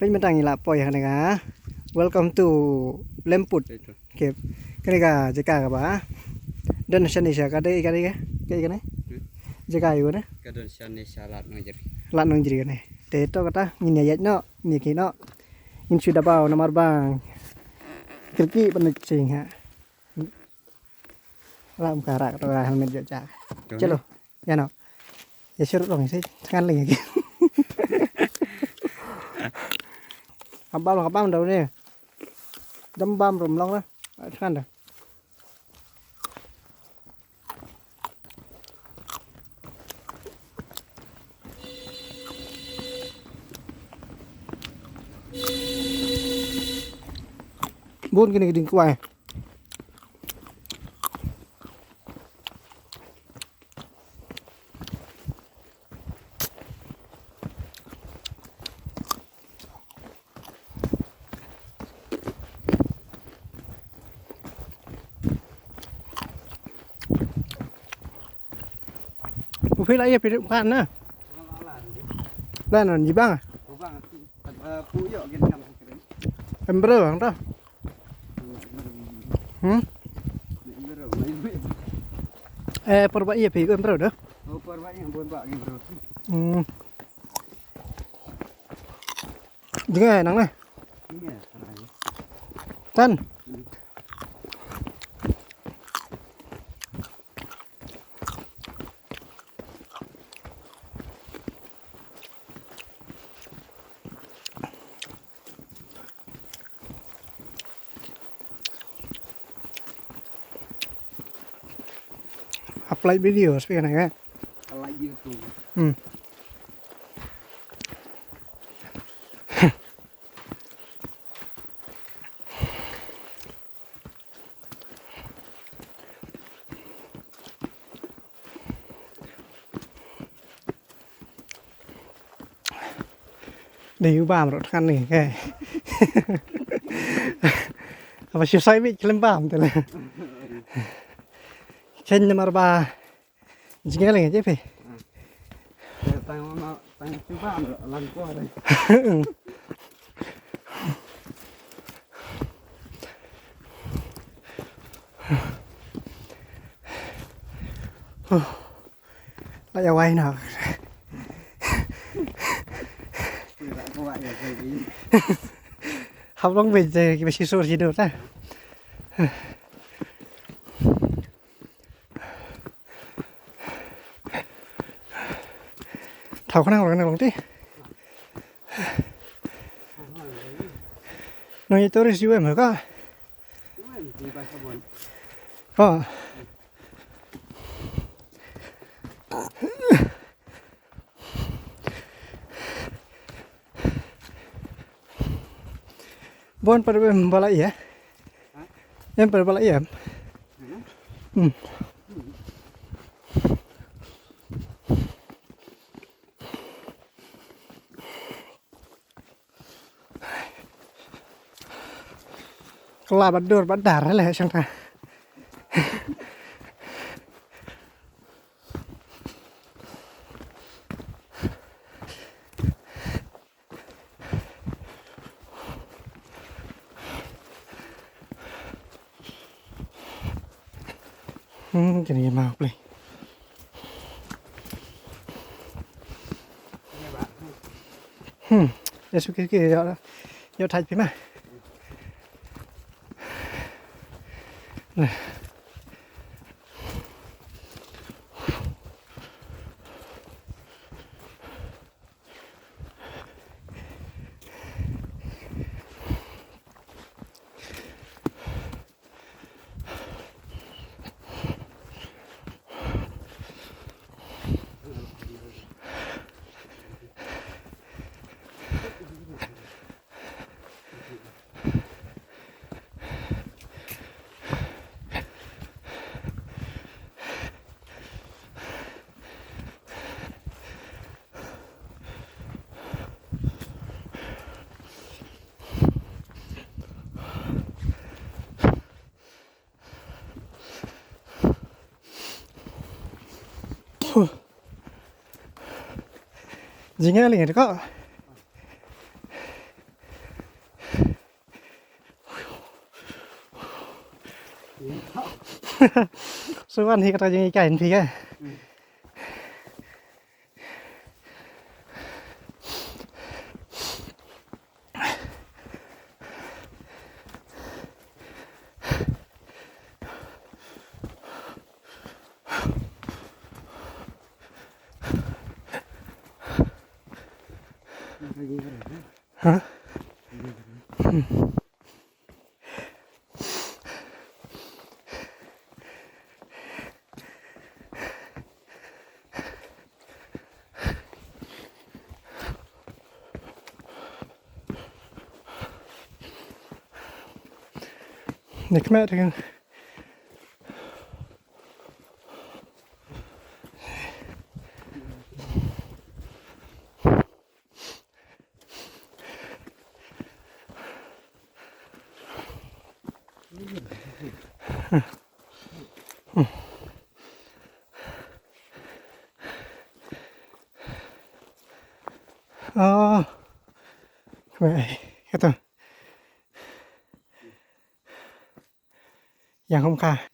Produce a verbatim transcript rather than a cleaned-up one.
Mynta ngi la poi ha kane ka. Welcome to Lemput. Kep. Kane ka jaka kaba don shane sha ka dei ka dei ka. Ka dei kane. Jaka ïa kane. Ka don shane sha Lad Nongjri. Lad Nongjri kane. Te to kata ngin ïa ïaid noh, ngin ïa ki noh. Ngin shu da baw namar ba kyrkieh ban ïa ching ha. Ram ka rak to ka helmet jot ja. Chalo. Ïa noh. Ïa shu rung ïa shi thngan leng ïa ki. Ka bam ka bam da une. Dam bam rum long na. Thngan da. Bun kine ki dieng kwai. U phi la ïa phi duk phan na. Lan on jibang. Em bro ang ta. Hmm. Eh por ba ïa phi em bro da. Hmm. Jngai nang ne. Tan. Apply video speaker na. Apply video. Hmm. Dei u bam ruh tkan ni ke. Apa shu sai bit klem bam te le. Chen namar ba. Jingeh lagi je phi. Tang ma tang shu bam ruh lang ko re. La ïa wai na. Hap long bit je ki ba shisur shidur ta. Thaw khnang long long ti. Nang ïa tourist ju em ka. Oh. Bon par bem bala iya. Em par bala iya. Hmm. Kala badur badar le shang ta. Hmm, kini ma play. Hmm, es okay okay ya. Yo thait phi ma. Jingeh lagi ko. Suan hi kata jong i kain phi ka. Huh? Nek me dengan. Oh, kata. Yang hom ka.